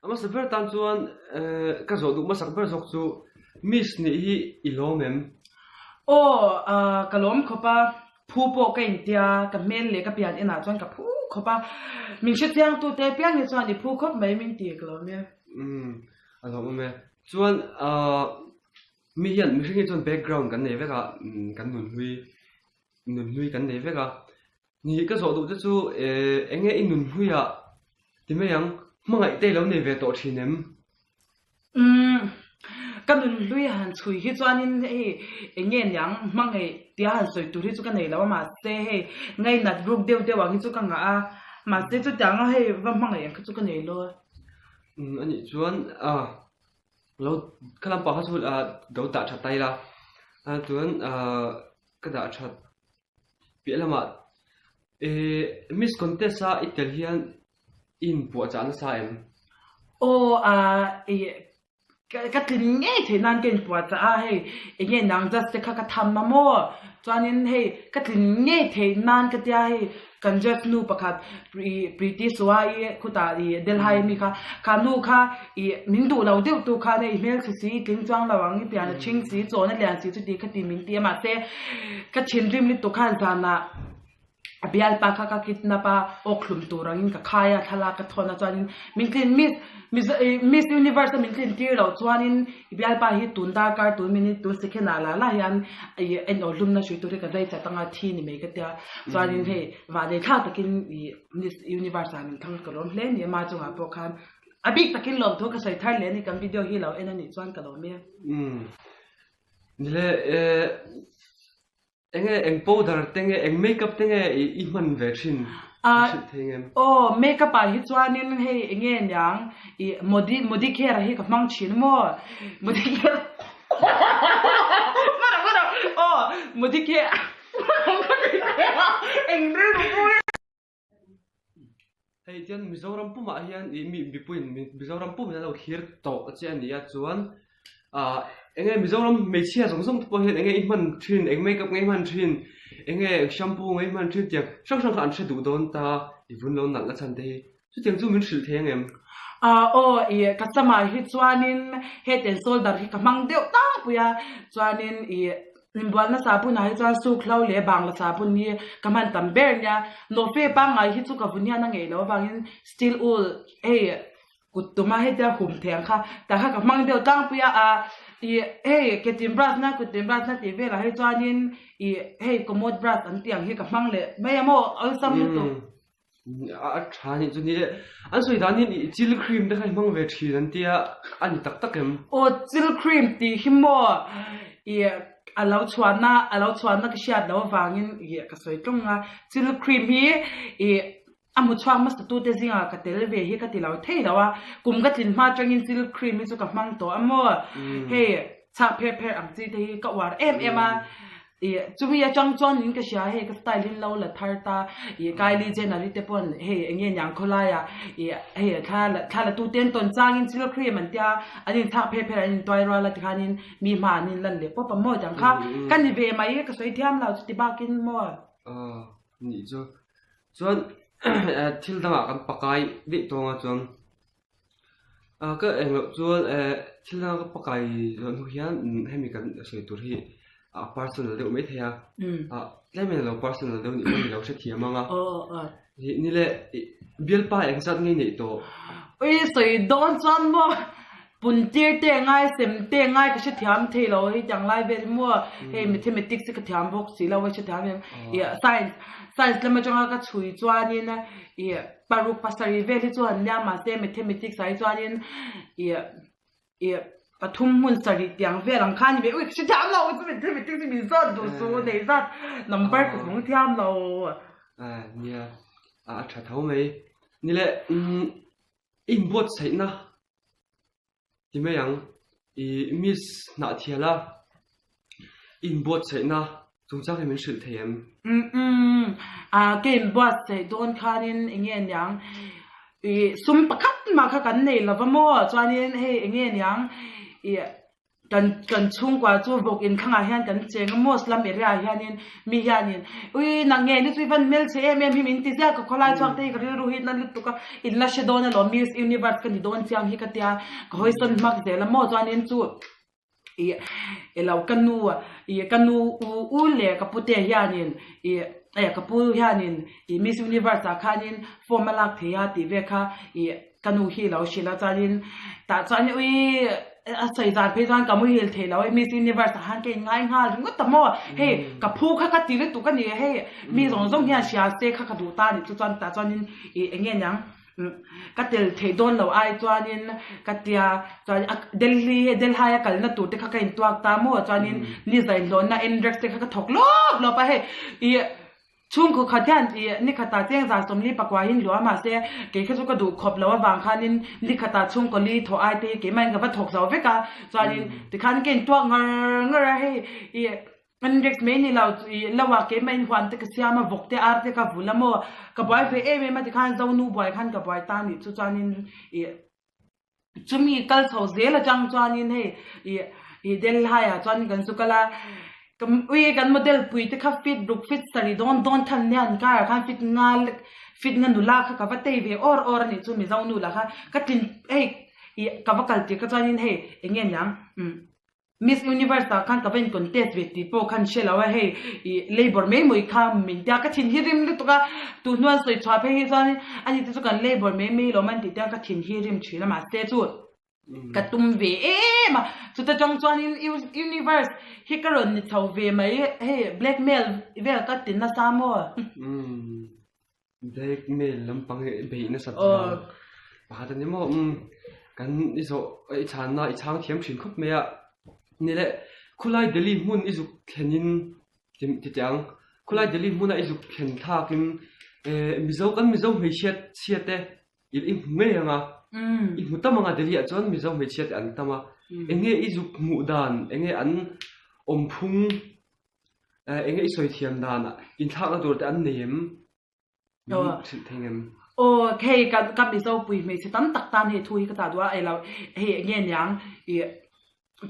A hmasa ber tan chuan ka zawh duh hmasak ber zawk chu Miss nih hi i lawm em? Aw, ka lawm khawp a, phu pawh ka intia, ka hmel leh ka pian enah chuan ka phu khawp a, min hrechiang tute piang hi chuan i phu khawp mai min ti ka lawm e. Umm, a lawmawm e. Chuan mi hian mihring hi chuan background kan nei vek a, kan nunhlui nunhlui kan nei vek a, Ni ka zawh duh te chu eng nge i nun hmuiah ti mai ang, hmangaih te i lo nei ve tawh thin em? Umm, ka nun hlui han chhui hi chuanin hei eng nge niang hmangaih tia han sawi tur hi chu ka nei lo a, mahse hei ngainat ruk deuh deuh ang hi chu ka ngah a, mahse chutianga hei va hmangaih ang kha chu ka nei lo a. Umm, anih chuan ah lo kha lampang kha chu lo dah tha ta ila, chuan ah ka dah that Piah lamah eh Miss Contest a i tel hian i inpuahchah nasa em? Aw ah ih ka tlin ngei theih nan ka inpuahchah a hei enge nang judge te kha ka tham a maw chuanin hei ka tlin ngei theih nan ka tia hei kan judge nu pakhat ih Preeti Suai khutah ih Delhi ami kha kha nu kha ih min duh lo deuh tu khan hei hmelchhe si i tling chuang lo ang i pian a ṭhing si chawn a lian si chuti kha ti min ti a mahse ka thinrim lutuk khan zanah a bialpa kha ka kidnap a awk hlum tur angin ka khai a thlalak ka thawn a chuanin min tlin miss mizo ih miss universe a min tlin tir loh chuanin i bialpa hi tun darkar tun minute tun second ah lah lah hian ih en aw hlumna hrui tur hi ka zai chat anga thi ni mai ka tia chuanin hei vanei thlak takin ih miss universe ah min thlang ka lawm hle a ni ama chungah pawh khan A bik takin lawmthu ka sawi thar leh a ni, kan video hi lo en a nih chuan ka lawm e. Umm. Nile eh enge eng powder te nge eng makeup te nge i hman ve thin i hrilh thei ngem? Aw makeup ah hi chuanin hei enge niang i modi modicare hi ka hmang thin maw modicare hmana hmana aw modicare eng rilru pawh Hei chuan Mizoram pumah hian ih mi mipuiin Mizoram pumin an lo thlir tawh che a ni a chuan ah eng nge Mizoram hmeichhia zawng zawng te pawh hian eng nge i hman thin eng makeup nge i hman thin eng nge shampoo nge i hman thin tiang hrang hrang kha an hre duh dawn ta i vun lo nalh na chhan te hi chutiang chu min hrilh thei ang em? Ah aw ih ka samah hi chuanin head and shoulder hi ka hmang deuh tlangpui a chuanin ih Inbualna sahbunah hi chuan suk hlo leh bangla sahbun hi ka hman tam ber nia. Nawhfe pangngai hi chu ka vun hian a ngeih loh avangin steel wool hei kut tuma hetia hum thei ang kha tah kha ka hmang deuh tlangpui a, ah ih hei ketin brush na kuttin brush na tih velah hi chuanin ih hei commode brush an tih ang hi ka hmang leh mai a maw awlsam lutuk. A tha nih chu ni le. An sawi dan hian i chil cream te kha i hmang ve thin an tia a ni tak tak em? Aw chil cream tih hi maw i a lo chhuahna a lo chhuahna ka hriat loh avangin i ka sawi tlung a. Chil cream hi i a hmu chhuak hmasa tute zingah ka tel ve hi ka ti lo thei lo a. Kum ka tlin hma atangin chil cream hi chu ka hmang tawh a maw. Hei chhak pher pher ang chi te hi ka uar em em a. Ih chumi atang chuan in ka hria hei ka style hi lo la thar ta ih Kylie Jenner i te pawn hei eng nge niang khawlai ah ih hei thla la thla la tu te an tawn chang in chil cream an tia an in chhak pher pher an in tuai rual a tikhan in mi hma an in lan leh pawp a maw tiang kha ka ni ve mai ka sawi thiam lo chuti bak in maw. Aw nih chu chuan thil dangah kan pakai daih tawng a chuan. Ka eng loh chuan thil danga ka pakai zawh hnu hian hemi kan sawi tur hi a personal deuh mai thei a, tlem in a lo personal deuh nih pawh ni lo hrethiam ang a, ni le bialpa eng zat ngei neih tawh? Ui sawi dawn chuan maw pun tir te ngai sem te ngai ka hrethiam thei lo hei tiang lai vel hi maw hei mathematics hi ka thiam bawk si lo a hrethiam em science science lam atanga ka chhui chuanin ih Paruk pasarih vel hi chuan nia mahse mathematics ah hi chuanin ih ih pathum hmun sarih tiang vel ang kha a ni ve ui ka hre thiam lo chu mathematics hi min zawt duh suh nei zat number ka hmang thiam lo. Ah nia a tha tho mai ni le umm i inbuatsaihna Ti mai ang, i Miss Hnahthiala i inbuatsaihna chungchang hi min hrilh thei em? Umm, ka inbuatsaih dawn khanin eng nge niang, i sum pakhat mah kha kan nei lo va maw? Chuanin hei eng nge niang, i. Kan kan chhungkua chu vawk in thlangah hian kan cheng a, mosque lam area ah hianin mi hianin ui nang nge ni chu i van hmelchhe em em hi min ti ziak ka khawlai chhuak te hi ka rilru hi na lutuk a, in la hre dawn alawm Miss Universe ka ni dawn chiang hi ka tia ka hawisawn hmak zel a maw chuanin chu ih elo ka nu ih ka nu u u leh ka pute hianin ih eh ka pu hianin ih Miss Universe ah khanin form a lak thei a tih vel kha ih Ka nu hi lo hrilh a chuanin tah chuan ui a sawi zan phei chuan ka muhil thei lo a Miss Universe ah khan ka in ngai nghal ringawt ta maw hei ka phu kha ka ti lutuk a ni hei mi zawng zawng hian hria se kha ka duh ta a ni chu chuan tah chuanin ih eng nge niang ka tel theih dawn lo ai chuanin ka tia chuan a Delhi Delhi a kalna tur te kha ka intuak ta maw chuanin ni zainhlawhna N-rex te kha ka thawk lawp lawp a hei ih Chhungkaw khat hian ih ni khatah cheng zan 40 pakuahin luah mahse kei kha chu ka duh khawp lo avang khanin ni khatah chhungkaw li thawh ai te hi keimah in ka va thawk zo vek a, chuanin tikhan ka intuak ngar ngar a hei ih Index mai ni lo ih lo ah keimah in huan te ka siam a vawk te ar te ka vul a maw ka buai ve em em a tikhan Zonu buai khan ka buai ta nih chu chuanin ih Chumi kal chho zel atang chuanin hei ih ih Delhi ah chuan kan zu kal a, ka ui kan model pui te kha fit ruk fit sarih dawn dawn than nia an kar ah khan fit nga fit nga nula kha ka va tei ve awr awr a nih chu Mizo nu lah kha ka tlin hei ih ka va kal tir kha chuanin hei eng nge niang umm. Miss Universe ah khan ka va in contest ve tih pawh khan hre lo a, hei ih labour mai mai kha min tia ka thin hi rim lutuk a, tu hnuan sawi chhuah phei hi chuan ani te chu kan labour mai mai lawm an tih te ka thin hi rim thin a mahse chu ka tum ve em a, chuta tang chuanin Universe hi ka rawn ni chho ve mai hei blackmail vel ka ti nasa maw? Blackmail lampang hi beih nasat vang pakhat a ni maw? Umm kan i zawh i chhanna i chhang thiam thin khawp mai a, ni leh khulai Delhi hmun i zuk thlenin ti teh ang, khulai Delhi hmuna i zuk thlen thlakin eh Mizo kan Mizo hmeichhia chhia te i hmu ngei ang a, i hmu tam ang a Delhi ah chuan Mizo hmeichhia te an tam a, eng nge i zuk hmuh dan eng nge an awmphung Eng nge i sawi thiam dan ah inthlakna tur te an nei em? Min hrilh thei ngem? Aw hei ka ka Mizo pui hmeichhe tam tak tan hei thu hi ka chah duh a ei lo hei eng nge niang ih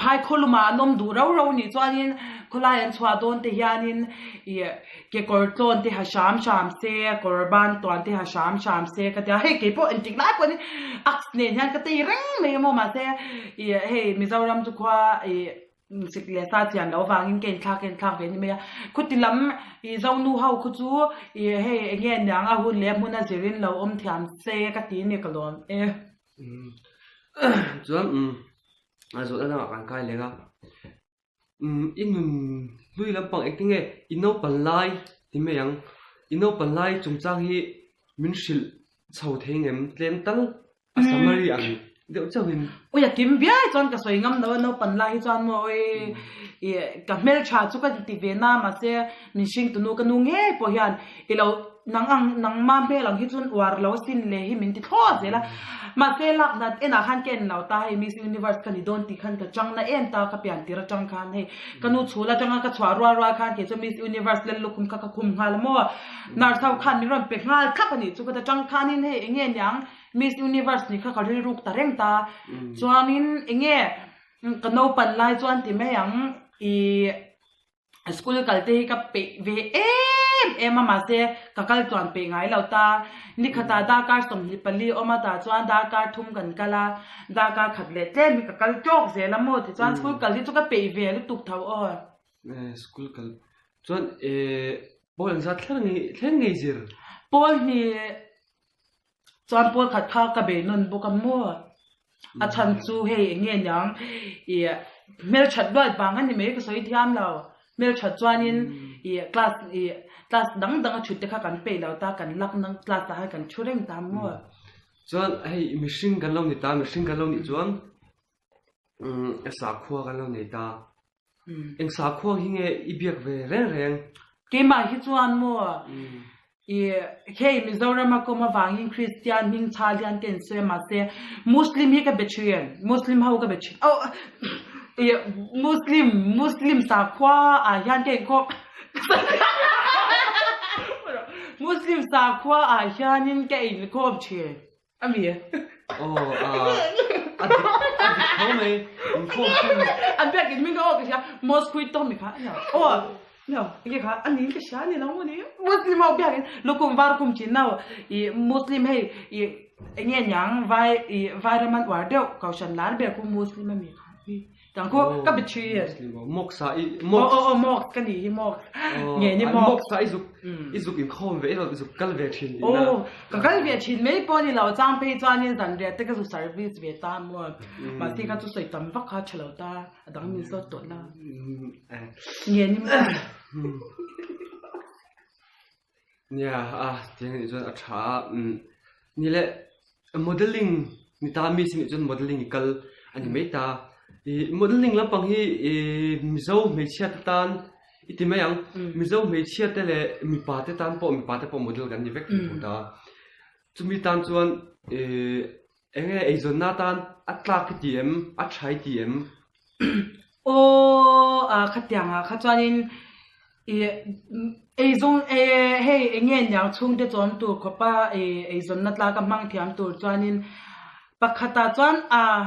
phai khawlum ah an awm duh rau rau nih chuanin khawlai an chhuah dawn te hianin ih kekawr tlawn te ha hram hram se kawr ban tuan te ha hram hram se ka tia hei keipawh engtik lai pawhin aks nen hian ka tei reng mai a maw mahse ih hei Mizoram chu khua ih Sik leh sa chian loh avangin ka inthlak ka inthlak ve ni mai a. Khuti lam ih Zonu ho khu chu ih hei eng nge niang a hun leh hmun a zirin lo awm thiam se ka ti ni ka lawm e. Chuan umm a zawhna dangah kan kai leng a. Umm i nun hlui lampang engtin nge i naupan lai ti mai ang. I naupan lai chungchang hi min hrilh chho thei ngem tlem tal A summary ang deuh chauhin. Ui a kim viai chuan ka sawi ngam lo a naupan lai hi chuan maw ui ih ka hmeltha chu ka ti ve na mahse min hring tunu ka nu ngei pawh hian i lo nang ang nangma hmel ang hi chuan uar lo sin le hi min ti thlawt zel a mahse lak nat enah khan ka en lo ta hei Miss Universe ka ni dawn tih khan ka chang na em ta ka pian tir atang khan hei ka nu chhul atanga ka chhuah rual rual khan kei chu Miss Universe lel lukhum kha ka khum nghal a maw nurse ho khan min rawn pe nghal thlap a nih chu ka ta chang khanin hei eng nge niang Miss Universe nih kha ka rilruk ta reng ta. Chuanin enge ka naupan lai chuan ti mai ang ih school kal te hi ka peih ve em em a mahse ka kal tluan peih ngai lo ta. Nikhatah darkar 24 awm a tah chuan darkar thum kan kal a, darkar khat leh tlem hi ka kal tawk zel a maw tichuan school kal hi chu ka peih ve lutuk tho aw. School kal chuan eh pawl engzat thleng ngei zir? Pawl hnih. Chuan pawl khat kha ka bei nawn bawk a maw? A chhan chu hei eng nge niang ih hmelthat luat vang a ni mai ka sawi thiam lo. Hmelthat chuanin ih class ih class dang dang a thut te kha kan peih lo ta kan lak na class ah khan kan thu reng ta maw? Chuan hei mihring kan lo ni ta, mihring kan lo nih chuan umm sakhua kan lo nei ta. Eng sakhua hi nge i biak ve reng reng? Keimah hi chuan maw i hei Mizoram a kawm avangin Kristian hming chhal hian ka insawi a mahse Muslim hi ka be thin, Muslim ho ka be thin oh i Muslim Muslim sakhua ah hian ka inkhawm Muslim sakhua ah hianin ka inkhawm thin. A mi? Aw a a dik a dik tho. tho mai inkhawm thin. An biakin hming kha aw ka hria Mosque hui tawng mi kha a nia aw nia enge kha a niin ka hria a ni lo maw ni Muslim ho biakin lukhum var khum thin ho ih Muslim hei ih enge niang vai ih vai ram an uar deuh kohhran lar ber khu Muslim a mi kha hi. Tang khu ka bi thi. Moksa i mok. Oh oh mok ka ni hi mok. Nge ni mok. Moksa i zuk i zuk in khom ve i zuk kal ve thin ni na. Oh ka kal ve thin mai pawh ni lo chang phei chuan in zan riat te ka zu service ve ta maw. Mahse kha chu sawi tam vak kha tha lo ta a dang min zawt tawh la. Nge ni mok. Nia a tiang nih chuan a tha a ni le modelling ni ta mi sin nih chuan modelling i kal a ni mai ta ih modelling lampang hi ih mizo hmeichhia te tan i ti mai ang mizo hmeichhia te leh mipa te tan pawh mipa te pawh model kan ni vek thei tho ta chumi tan chuan ih eng nge eizawnna tan a tlak i ti em a tha i ti em? Aw a khatiang ah kha chuanin Ih eizawn eh hei eng nge niang chhungte chawm tur khawpa ih eizawnna tlak a hmang thiam tur chuanin pakhatah chuan ah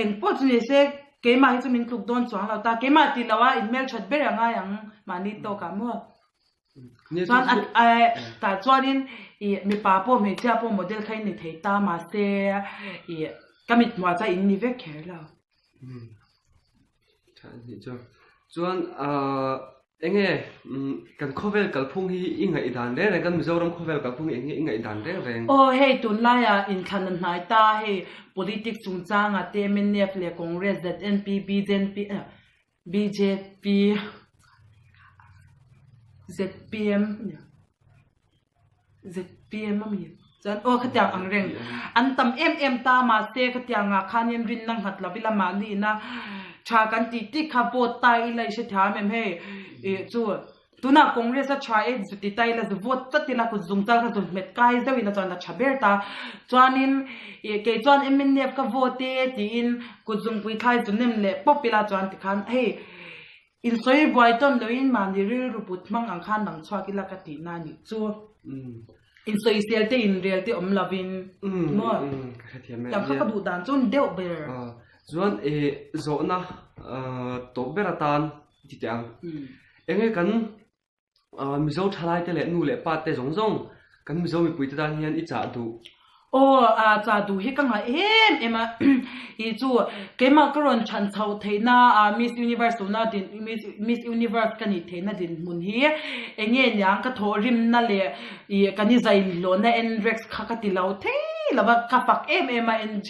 eng pawh chu ni se keimah hi chu min tluk dawn chuang lo ta keimah tih loh a inhmelthat ber a ngai ang mahni tawkah maw chuan a eh tah chuanin ih mipa pawh hmeichhia pawh model kha in ni thei ta mahse ih ka mithmuah chuan in ni vek kher lo. Tha anih chu. Chuan ahh enge kan khawvel kalphung hi i ngaihdan reng reng kan Mizoram khawvel kalphung hi enge i ngaihdan reng reng? Aw hei tunlaiah inthlan a hnai ta hei politics chungchanga te mnf leh Congress ZNP BJP BJP ZPM ZPM a mi chuan aw khatiang ang reng an tam em em ta mahse khatiang ah khanin rinna nghat lo ila mahni ina tha kan tih tih kha vote ta ila i hrethiam em hei ih chu tunah Congress a tha e zu ti ta ila zu vote tlat ila kut zung tal kha zu hmet kai zeuh ila chuan a tha ber ta chuanin ih kei chuan mnf ka vote e tiin kut zungpui thlai zu nem leh pawp ila chuan tikhan hei Insawi buai tawn loin mahni rilru put hmang ang khan lang chhuak ila ka tihna a nih chu. Insawisel te inrel te awm lovin maw? Tiang kha ka duh dan chu ni deuh ber. Chuan zawhna tawp ber atan ti teh ang. Enge kan Mizo thalai te leh nu leh pa te zawng zawng kan Mizo mipui te tan hian i chah duh. Aw, a chah duh hi ka ngah em em a, i chu keimah ka rawn chhan chhoh theihna a Miss Universe tuna din Miss Universe ka nih theihna dinhmun hi eng nge niang ka thawhrimna leh i kan i zai hlawhna NREX kha ka ti lo thei lo va, ka fak em em a NG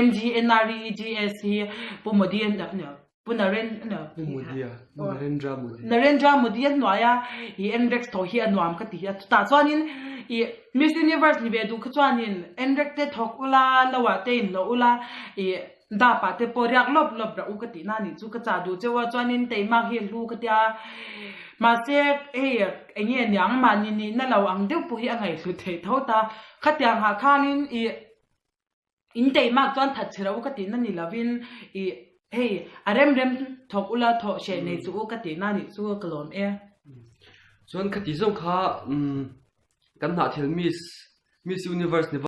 MGNREGS hi Pu Modi Pu Narendra Modi. Narendra Modi a hnuai a i NREX thaw hi a nuam ka ti a chutah chuanin i Miss Universe ni ve duh kha chuanin NREX te thawk ula lo ah te inhlawh ula i dap ah te pawh riak lawp lawp rah u ka tihna anih chu ka chah duh cheu a chuanin teimak hi a hlu ka tia mahse hei eng nge niang mahni nihna lo ang deuh pawh hi a ngaihhlut theih tho ta khatiang ah khanin i In teimak chuan that chhe lo u ka tihna ni lovin i hei a rem rem thawk ula thawh hreh nei chu u ka tihna nih chu ka lawm e. Chuan khati zawng kha kan hnahthel Miss Miss Universe ni.